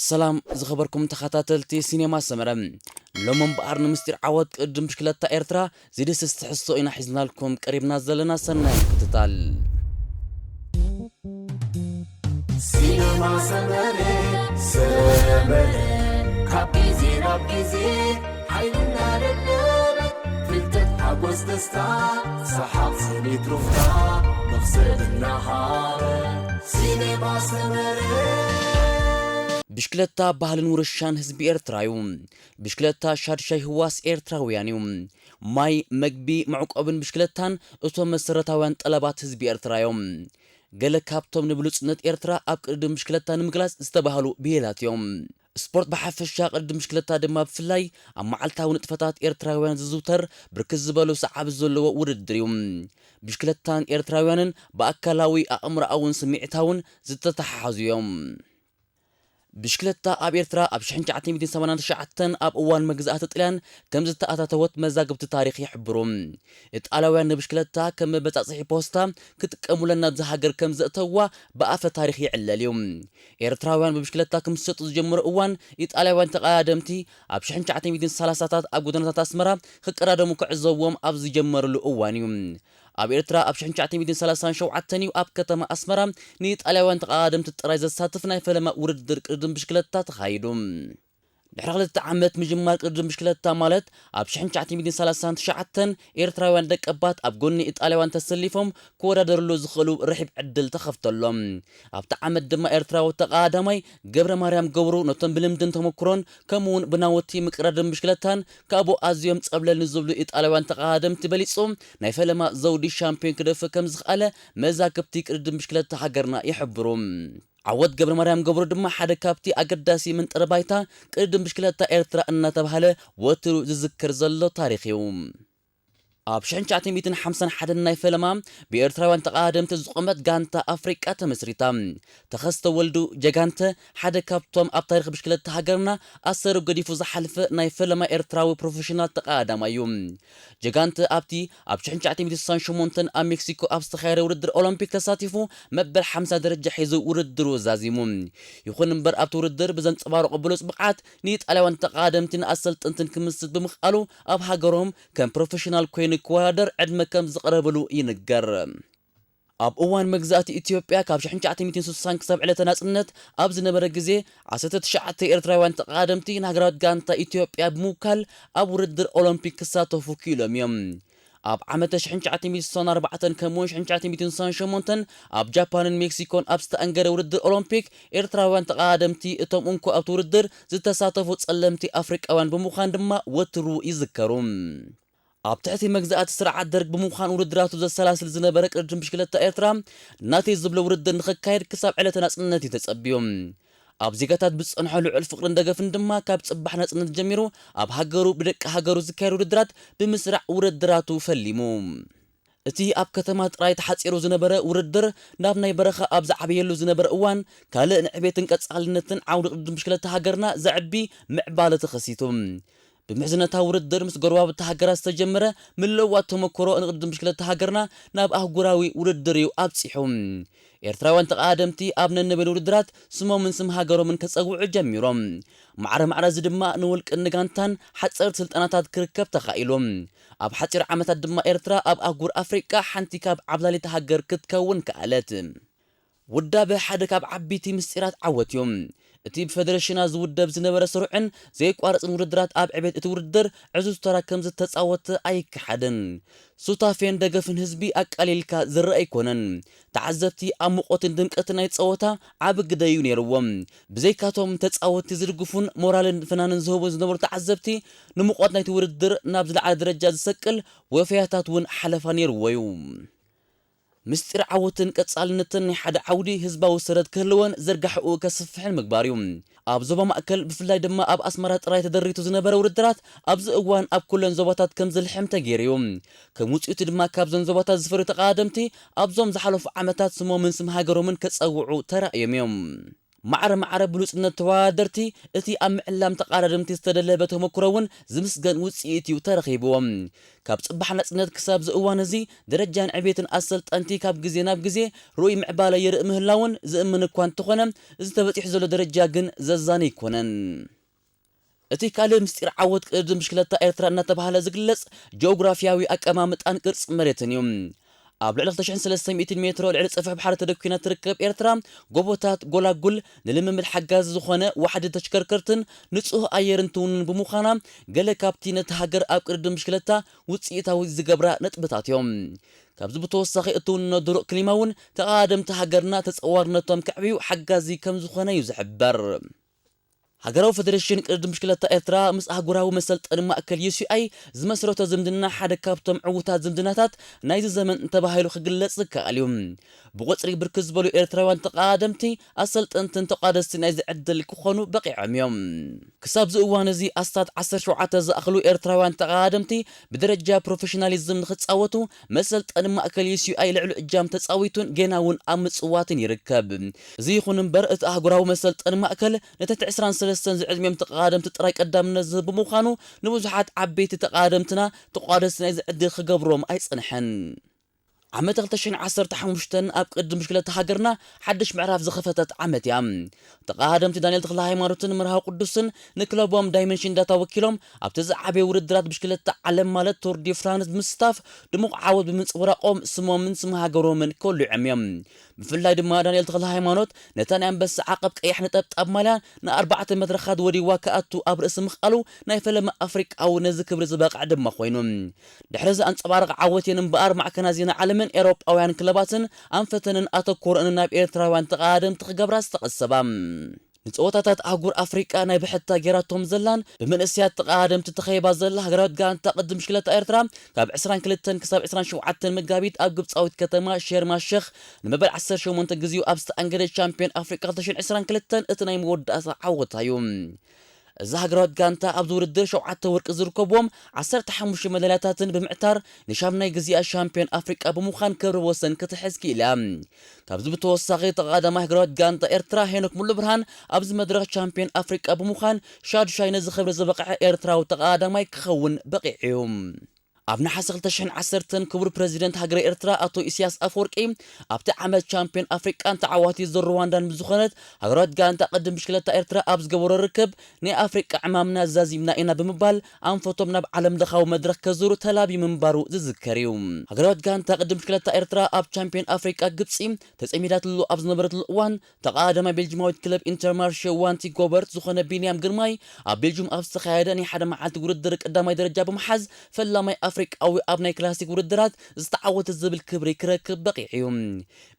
ሰላም ዝኸበርኩም ተኸታተልቲ ሲኔማ ሰመረ፣ ሎም እምበኣር ንምስጢር ዓወት ቅድድም ብሽክለታ ኤርትራ ዝድስስ ትሕዝቶ ኢና ሒዝናልኩም ቀሪብና ዘለና። ሰናይ ምክትታል። ሲነማ ሰመረ ሰመረ ካብ ግዜ ናብ ግዜ ሓይልና ደለበ ፍልጠት ሓጎስ ደስታ ሰሓቕ ስኒት ሩፍታ መኽሰብ እናሃበ ሲነማ ሰመረ ብሽክለታ ባህልን ውርሻን ህዝቢ ኤርትራ እዩ። ብሽክለታ ሻድሻይ ህዋስ ኤርትራውያን እዩ። ማይ፣ መግቢ፣ መዕቆብን ብሽክለታን እቶም መሰረታውያን ጠለባት ህዝቢ ኤርትራ እዮም። ገለ ካብቶም ንብሉጽነት ኤርትራ ኣብ ቅድድም ብሽክለታ ንምግላጽ ዝተባህሉ ብሄላት እዮም። ስፖርት ብሓፈሻ ቅድድም ብሽክለታ ድማ ብፍላይ ኣብ መዓልታዊ ንጥፈታት ኤርትራውያን ዝዝውተር ብርክት ዝበሉ ሰዓቢ ዘለዎ ውድድር እዩ። ብሽክለታን ኤርትራውያንን ብኣካላዊ ኣእምሮኣውን ስምዒታውን ዝተተሓሓዙ እዮም። ብሽክለታ ኣብ ኤርትራ ኣብ ሽሕን ትሽዓተ ሚእትን ሰማንያን ትሽዓተን ኣብ እዋን መግዛእቲ ጥልያን ከም ዝተኣታተወት መዛግብቲ ታሪኽ ይሕብሩ። ኢጣልያውያን ንብሽክለታ ከም መበጻጽሒ ፖስታ ክጥቀሙለን ናብዚ ሃገር ከም ዘእተዋ ብኣፈ ታሪኽ ይዕለል እዩ። ኤርትራውያን ብብሽክለታ ክምሰጡ ዝጀመሩ እዋን ኢጣልያውያን ተቐዳደምቲ ኣብ ሽሕን ትሽዓተ ሚእትን ሰላሳታት ኣብ ጎደናታት ኣስመራ ክቀዳደሙ ክዕዘብዎም ኣብ ዝጀመርሉ እዋን እዩ። ኣብ ኤርትራ ኣብ ሽሕን ትሽዓተ ሚእትን ሰላሳን ሸውዓተን እዩ ኣብ ከተማ ኣስመራ ንኢጣልያውያን ተቐዳደምቲ ጥራይ ዘሳትፍ ናይ ፈለማ ውድድር ቅድድም ብሽክለታ ተኻይዱ። ድሕሪ ክልተ ዓመት ምጅማር ቅድድም ብሽክለታ ማለት ኣብ ሽሕን ትሽዓተ ሚእትን ሰላሳን ትሽዓተን ኤርትራውያን ደቀባት ኣብ ጎኒ ኢጣልያውያን ተሰሊፎም ክወዳደርሉ ዝኽእሉ ርሒብ ዕድል ተኸፍተሎም። ኣብቲ ዓመት ድማ ኤርትራዊ ተቐዳዳማይ ገብረ ማርያም ገብሩ ነቶም ብልምድን ተመክሮን ከምኡውን ብናውቲ ምቅዳድም ብሽክለታን ካብኡ ኣዝዮም ጸብለል ንዝብሉ ኢጣልያውያን ተቐዳደምቲ በሊጹ ናይ ፈለማ ዘውዲ ሻምፒዮን ክደፍእ ከም ዝኽኣለ መዛግብቲ ቅድድም ብሽክለታ ሃገርና ይሕብሩ። ዓወት ገብረ ማርያም ገብሩ ድማ ሓደ ካብቲ ኣገዳሲ መንጠሪ ባይታ ቅድድም ብሽክለታ ኤርትራ እናተባህለ ወትሩ ዝዝከር ዘሎ ታሪኽ እዩ። ኣብ ሽሕን ትሽዓተ ሚእትን ሓምሳን ሓደን ናይ ፈለማ ብኤርትራውያን ተቐዳደምቲ ዝቖመት ጋንታ ኣፍሪቃ ተመስሪታ። ተኸስተ ወልዱ ጀጋንተ ሓደ ካብቶም ኣብ ታሪኽ ብሽክለታ ሃገርና ኣሰሩ ገዲፉ ዝሓልፈ ናይ ፈለማ ኤርትራዊ ፕሮፌሽናል ተቐዳዳማይ እዩ። ጀጋንተ ኣብቲ ኣብ ሽሕን ትሽዓተ ሚእትን ስሳን ሸሞንተን ኣብ ሜክሲኮ ኣብ ዝተኻየደ ውድድር ኦሎምፒክ ተሳቲፉ መበል ሓምሳ ደረጃ ሒዙ ውድድሩ ዛዚሙ። ይኹን እምበር ኣብቲ ውድድር ብዘንጸባረቖ ብሉጽ ብቕዓት ንኢጣልያውያን ተቐዳደምትን ኣሰልጠንትን ክምስጥ ብምኽኣሉ ኣብ ሃገሮም ከም ፕሮፌሽናል ኮይኑ ክወዳደር ዕድመ ከም ዝቐረበሉ ይንገር። ኣብ እዋን መግዛእቲ ኢትዮጵያ ካብ ሽሕን ትሽዓተ ሚእትን ስሳን ክሳብ ዕለተ ናጽነት ኣብ ዝነበረ ግዜ ዓሰርተ ትሽዓተ ኤርትራውያን ተቐዳደምቲ ንሃገራዊት ጋንታ ኢትዮጵያ ብምውካል ኣብ ውድድር ኦሎምፒክ ክሳተፉ ክኢሎም እዮም። ኣብ ዓመተ ሽሕን ትሽዓተ ሚእትን ስሳን ኣርባዕተን ከምኡውን ሽሕን ትሽዓተ ሚእትን ስሳን ሸሞንተን ኣብ ጃፓንን ሜክሲኮን ኣብ ዝተኣንገደ ውድድር ኦሎምፒክ ኤርትራውያን ተቐዳደምቲ እቶም እንኮ ኣብቲ ውድድር ዝተሳተፉ ጸለምቲ ኣፍሪቃውያን ብምዃን ድማ ወትሩ ይዝከሩ። ኣብ ትሕቲ መግዛእቲ ስርዓት ደርግ ብምዃን ውድድራቱ ዘሰላስል ዝነበረ ቅድድም ብሽክለታ ኤርትራ ናተይ ዝብሎ ውድድር ንኽካየድ ክሳብ ዕለተ ናጽነት እዩ ተጸብዩ። ኣብ ዜጋታት ብዝጸንሖ ልዑል ፍቕርን ደገፍን ድማ ካብ ጽባሕ ናጽነት ጀሚሩ ኣብ ሃገሩ ብደቂ ሃገሩ ዝካየድ ውድድራት ብምስራዕ ውድድራቱ ፈሊሙ። እቲ ኣብ ከተማ ጥራይ ተሓጺሩ ዝነበረ ውድድር ናብ ናይ በረኻ ኣብ ዝዓበየሉ ዝነበረ እዋን ካልእ ንዕቤትን ቀጻልነትን ዓውዲ ቅድድም ብሽክለታ ሃገርና ዘዕቢ ምዕባለ ተኸሲቱ። ብምሕዝነታዊ ውድድር ምስ ጎረባብቲ ሃገራት ዝተጀመረ ምልውዋጥ ተመክሮ ንቅድድም ብሽክለታ ሃገርና ናብ ኣህጉራዊ ውድድር እዩ ኣብጺሑ። ኤርትራውያን ተቐዳደምቲ ኣብ ነንበይኑ ውድድራት ስሞምን ስም ሃገሮምን ከጸውዑ ጀሚሮም። ማዕረ ማዕረ እዚ ድማ ንውልቅን ንጋንታን ሓጸርቲ ስልጠናታት ክርከብ ተኻኢሉ። ኣብ ሓጺር ዓመታት ድማ ኤርትራ ኣብ ኣህጉር ኣፍሪቃ ሓንቲ ካብ ዓብላሊት ሃገር ክትከውን ከኣለት። ውዳበ ሓደ ካብ ዓቢይቲ ምስጢራት ዓወት እዩ። እቲ ብፈደረሽና ዝውደብ ዝነበረ ስሩዕን ዘይቋርጽን ውድድራት ኣብ ዕቤት እቲ ውድድር ዕዙዝ ተራ ከም ዝተጻወተ ኣይከሓድን። ሱታፌን ደገፍን ህዝቢ ኣቃሊልካ ዝረኣ ኣይኮነን። ተዓዘብቲ ኣብ ሙቐትን ድምቀትን ናይ ጸወታ ዓቢ ግደ እዩ ነይርዎም። ብዘይካቶም ተጻወትቲ ዝድግፉን ሞራልን ፍናንን ዝህቡ ዝነበሩ ተዓዘብቲ ንሙቐት ናይቲ ውድድር ናብ ዝለዓለ ደረጃ ዝሰቅል ወፈያታት እውን ሓለፋ ነይርዎ እዩ። ምስጢር ዓወትን ቀጻልነትን ናይ ሓደ ዓውዲ ህዝባዊ ሰረት ክህልዎን ዝርጋሕኡ ከስፍሕን ምግባር እዩ። ኣብ ዞባ ማእከል ብፍላይ ድማ ኣብ ኣስመራ ጥራይ ተደሪቱ ዝነበረ ውድድራት ኣብዚ እዋን ኣብ ኩለን ዞባታት ከም ዝልሕም ተገይሩ እዩ። ከም ውጽኢቱ ድማ ካብዞን ዞባታት ዝፈርዩ ተቐዳደምቲ ኣብዞም ዝሓለፉ ዓመታት ስሞምን ስም ሃገሮምን ከጸውዑ ተራእዮም እዮም። ማዕረ ማዕረ ብሉጽነት ተወዳደርቲ፣ እቲ ኣብ ምዕላም ተቓዳደምቲ ዝተደለበ ተመክሮ እውን ዝምስገን ውጽኢት እዩ ተረኺብዎም። ካብ ጽባሕ ናጽነት ክሳብ ዝእዋን እዚ ደረጃን ዕቤትን ኣሰልጠንቲ ካብ ግዜ ናብ ግዜ ርኡይ ምዕባለ ይርኢ ምህላውን ዝእምን እኳ እንተኾነ፣ እዚ ተበጺሑ ዘሎ ደረጃ ግን ዘዛኒ ኣይኮነን። እቲ ካልእ ምስጢር ዓወት ቅድድም ብሽክለታ ኤርትራ እናተባህለ ዝግለጽ ጂኦግራፊያዊ ኣቀማምጣን ቅርጺ መሬትን እዩ። ኣብ ልዕሊ ክልተ ሽሕን ሰለስተ ሚእትን ሜትሮ ልዕሊ ጽፍሕ ባሕሪ ተደኲና ትርከብ ኤርትራ፣ ጎቦታት፣ ጎላጉል፣ ንልምምድ ሓጋዚ ዝኾነ ዋሕዲ ተሽከርከርትን ንጹህ ኣየርን ትውንን ብምዃና፣ ገለ ካብቲ ነቲ ሃገር ኣብ ቅድድም ብሽክለታ ውጽኢታዊ ዝገብራ ነጥብታት እዮም። ካብዚ ብተወሳኺ፣ እትውንኖ ድሩቕ ክሊማ እውን ተቐዳደምቲ ሃገርና ተጸዋርነቶም ከዕብዩ ሓጋዚ ከም ዝኾነ እዩ ዝሕበር። ሃገራዊ ፈደረሽን ቅድድም ብሽክለታ ኤርትራ ምስ ኣህጉራዊ መሰልጠኒ ማእከል ዩ ሲ ኣይ ዝመስረቶ ዝምድና ሓደ ካብቶም ዕዉታት ዝምድናታት ናይዚ ዘመን ተባሂሉ ክግለጽ ዝከኣል እዩ። ብቑጽሪ ብርክት ዝበሉ ኤርትራውያን ተቐዳደምቲ፣ ኣሰልጠንትን ተቋደስቲ ናይዚ ዕድል ክኾኑ በቒዖም እዮም። ክሳብ እዚ እዋን እዚ ኣስታት ዓሰርተ ሸውዓተ ዝኣኽሉ ኤርትራውያን ተቐዳደምቲ ብደረጃ ፕሮፌሽናሊዝም ንኽጻወቱ መሰልጠኒ ማእከል ዩ ሲ ኣይ ልዕሉ እጃም ተጻዊቱን ጌና እውን ኣብ ምጽዋትን ይርከብ። እዚ ይኹን እምበር፣ እቲ ኣህጉራዊ መሰልጠኒ ማእከል ንትሕቲ ዕስራን ሰለስተን ዝዕድሚኦም ተቐዳደምቲ ጥራይ ቀዳምነት ዝህብ ብምዃኑ፣ ንብዙሓት ዓበይቲ ተቐዳደምትና ተቋደስቲ ናይዚ ዕድል ክገብሮም ኣይጸንሐን። ዓመት ክልተ ሽሕን ዓሰርተ ሓሙሽተን ኣብ ቅድድም ብሽክለታ ሃገርና ሓድሽ ምዕራፍ ዝኸፈተት ዓመት እያ። ተቐዳደምቲ ዳንኤል ተኽለ ሃይማኖትን መርሃዊ ቅዱስን ንክለቦም ዳይመንሽን ዳታ ወኪሎም ኣብቲ ዝዓበየ ውድድራት ብሽክለታ ዓለም ማለት ቱር ዲ ፍራንስ ብምስታፍ ድሙቕ ዓወት ብምንጽብራቖም ስሞምን ስም ሃገሮምን ኮሊዖም እዮም። ብፍላይ ድማ ዳንኤል ተኽለ ሃይማኖት ነታ ናይ ኣንበሳ ዓቐብ ቀያሕ ነጠብጣብ ማልያ ንኣርባዕተ መድረኻት ወዲዋ ክኣቱ ኣብ ርእሲ ምኽኣሉ ናይ ፈለማ ኣፍሪቃዊ ነዚ ክብሪ ዝበቕዐ ድማ ኮይኑ። ድሕሪ እዚ ኣንጸባራቒ ዓወት እየን እምበኣር ማዕከናት ዜና ዓለምን ኤውሮጳውያን ክለባትን ኣንፈተንን ኣተኮረንን ናብ ኤርትራውያን ተቐዳደምቲ ክገብራ ዝተቐሰባ። ንጸወታታት ኣህጉር ኣፍሪቃ ናይ ብሕታ ጌራቶም ዘላን ብመንእሰያት ተቐዳደምቲ ተኸይባ ዘላ ሃገራዊት ጋንታ ቅድድም ብሽክለታ ኤርትራ ካብ ዕስራን ክልተን ክሳብ ዕስራን ሸውዓተን መጋቢት ኣብ ግብጻዊት ከተማ ሸርማ ሸኽ ንመበል ዓሰርተ ሸሞንተ ግዜኡ ኣብ ዝተኣንገደ ቻምፒዮን ኣፍሪቃ ክልተ ሽሕን ዕስራን ክልተን እቲ ናይ መወዳእታ ዓወታ እዩ። እዛ ሃገራዊት ጋንታ ኣብዚ ውድድር ሸውዓተ ወርቂ ዝርከብዎም ዓሰርተ ሓሙሽተ መዳልያታትን ብምዕታር ንሻምናይ ግዜኣ ሻምፒዮን ኣፍሪቃ ብምዃን ክብሪ ወሰን ክትሕዝ ክኢላ እያ። ካብዚ ብተወሳኺ ተቐዳዳማይ ሃገራዊት ጋንታ ኤርትራ ሄኖክ ሙሉብርሃን ኣብዚ መድረኽ ቻምፒዮን ኣፍሪቃ ብምዃን ሻዱሻይ ነዚ ክብሪ ዝበቕዐ ኤርትራዊ ተቐዳዳማይ ክኸውን በቒዑ እዩ። ኣብ ነሓሰ ክልተ ሽሕን ዓሰርተን ክቡር ፕረዚደንት ሃገረ ኤርትራ ኣቶ ኢሳያስ ኣፈወርቂ ኣብቲ ዓመት ቻምፒዮን ኣፍሪቃን ተዓዋቲት ዞር ሩዋንዳን ብዝኾነት ሃገራዊት ጋንታ ቅድም ብሽክለታ ኤርትራ ኣብ ዝገበሮ ርክብ ናይ ኣፍሪቃ ዕማምና ዛዚምና ኢና ብምባል ኣንፈቶም ናብ ዓለም ለኻዊ መድረኽ ከዙሩ ተላብዩ ምንባሩ ዝዝከር እዩ። ሃገራዊት ጋንታ ቅድም ብሽክለታ ኤርትራ ኣብ ቻምፒዮን ኣፍሪቃ ግብጺ ተጸሚዳትሉ ኣብ ዝነበረትሉ እዋን ተቐዳዳማይ ቤልጂማዊት ክለብ ኢንተርማርሼ ዋንቲ ጎበርት ዝኾነ ቢንያም ግርማይ ኣብ ቤልጂም ኣብ ዝተኻየደ ናይ ሓደ መዓልቲ ውድድር ቀዳማይ ደረጃ ብምሓዝ ፈላማይ ኣፍሪቃዊ ኣብ ናይ ክላሲክ ውድድራት ዝተዓወተ ዝብል ክብሪ ክረክብ በቒዑ እዩ።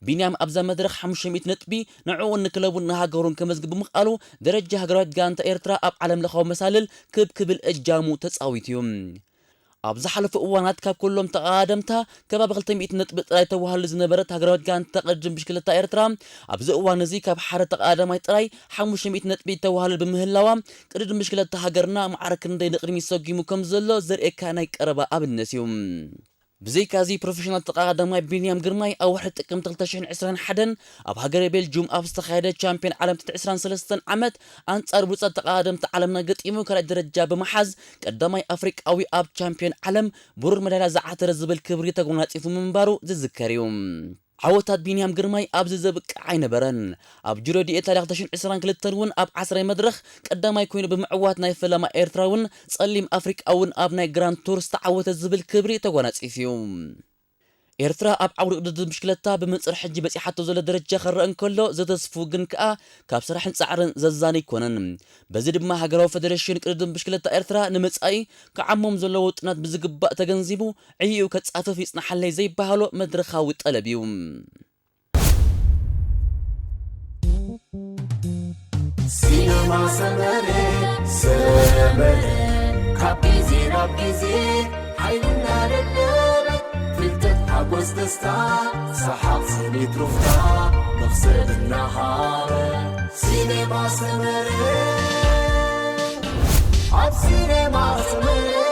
ቢንያም ኣብዛ መድረኽ ሓሙሽተ ሚእቲ ነጥቢ ንዕኡን ንክለቡን ንሃገሩን ከመዝግብ ብምኽኣሉ ደረጃ ሃገራዊት ጋንታ ኤርትራ ኣብ ዓለም ለኻዊ መሳልል ክብ ክብል እጃሙ ተጻዊቱ እዩ። ኣብ ዝሓለፉ እዋናት ካብ ኩሎም ተቐዳደምታ ከባቢ ክልተ ሚእቲ ነጥቢ ጥራይ ተዋህሉ ዝነበረት ሃገራዊት ጋንታ ቅድድም ብሽክለታ ኤርትራ ኣብዚ እዋን እዚ ካብ ሓደ ተቐዳዳማይ ጥራይ ሓሙሽተ ሚእቲ ነጥቢ ተዋህሉ ብምህላዋ ቅድድም ብሽክለታ ሃገርና ማዕረ ክንደይ ንቕድሚት ሰጒሙ ከም ዘሎ ዘርእየካ ናይ ቀረባ ኣብነት እዩ። ብዘይካዚ ፕሮፌሽናል ተቐዳዳማይ ቢንያም ግርማይ ኣብ ወርሒ ጥቅምቲ ክልተ ሽሕን ዕስራን ሓደን ኣብ ሃገረ ቤልጁም ኣብ ዝተኻየደ ቻምፒዮን ዓለም ትሕቲ ዕስራን ሰለስተን ዓመት ኣንጻር ብሉጻት ተቐዳደምቲ ዓለምና ገጢሙ ካልኣይ ደረጃ ብምሓዝ ቀዳማይ ኣፍሪቃዊ ኣብ ቻምፒዮን ዓለም ብሩር መዳልያ ዝዓተረ ዝብል ክብሪ ተጎናጺፉ ምንባሩ ዝዝከር እዩ። ዓወታት ቢንያም ግርማይ ኣብዚ ዘብቅዕ ኣይነበረን። ኣብ ጁሮ ዲኢታልያ ክልተ ሽሕን ዕስራን ክልተን እውን ኣብ ዓስራይ መድረኽ ቀዳማይ ኮይኑ ብምዕዋት ናይ ፈለማ ኤርትራውን ጸሊም ኣፍሪቃውን ኣብ ናይ ግራንድ ቱር ዝተዓወተ ዝብል ክብሪ ተጎናጺፉ እዩ። ኤርትራ ኣብ ዓውዲ ቅድድም ብሽክለታ ብመንጽር ሕጂ በጺሓቶ ዘሎ ደረጃ ክረአ እንከሎ ዘተስፉ ግን ከኣ ካብ ስራሕን ጻዕርን ዘዛኒ ኣይኮነን። በዚ ድማ ሃገራዊ ፈደረሽን ቅድድም ብሽክለታ ኤርትራ ንመጻኢ ክዓሞም ዘለዎ ውጥናት ብዝግባእ ተገንዚቡ ዕይኡ ከጻፍፍ ይጽናሓለይ ዘይበሃሎ መድረኻዊ ጠለብ እዩ። ሲነማ ሰመረ ሰመረ ካብ ግዜ ናብ ግዜ ሓይልና ደለበ ፍልጠት ሓጎስ ደስታ ሰሓቕ ስኒት ሩፍታ መኽሰብ እናሃበ ሲነማ ሰመረ ኣብ ሲነማ ሰመረ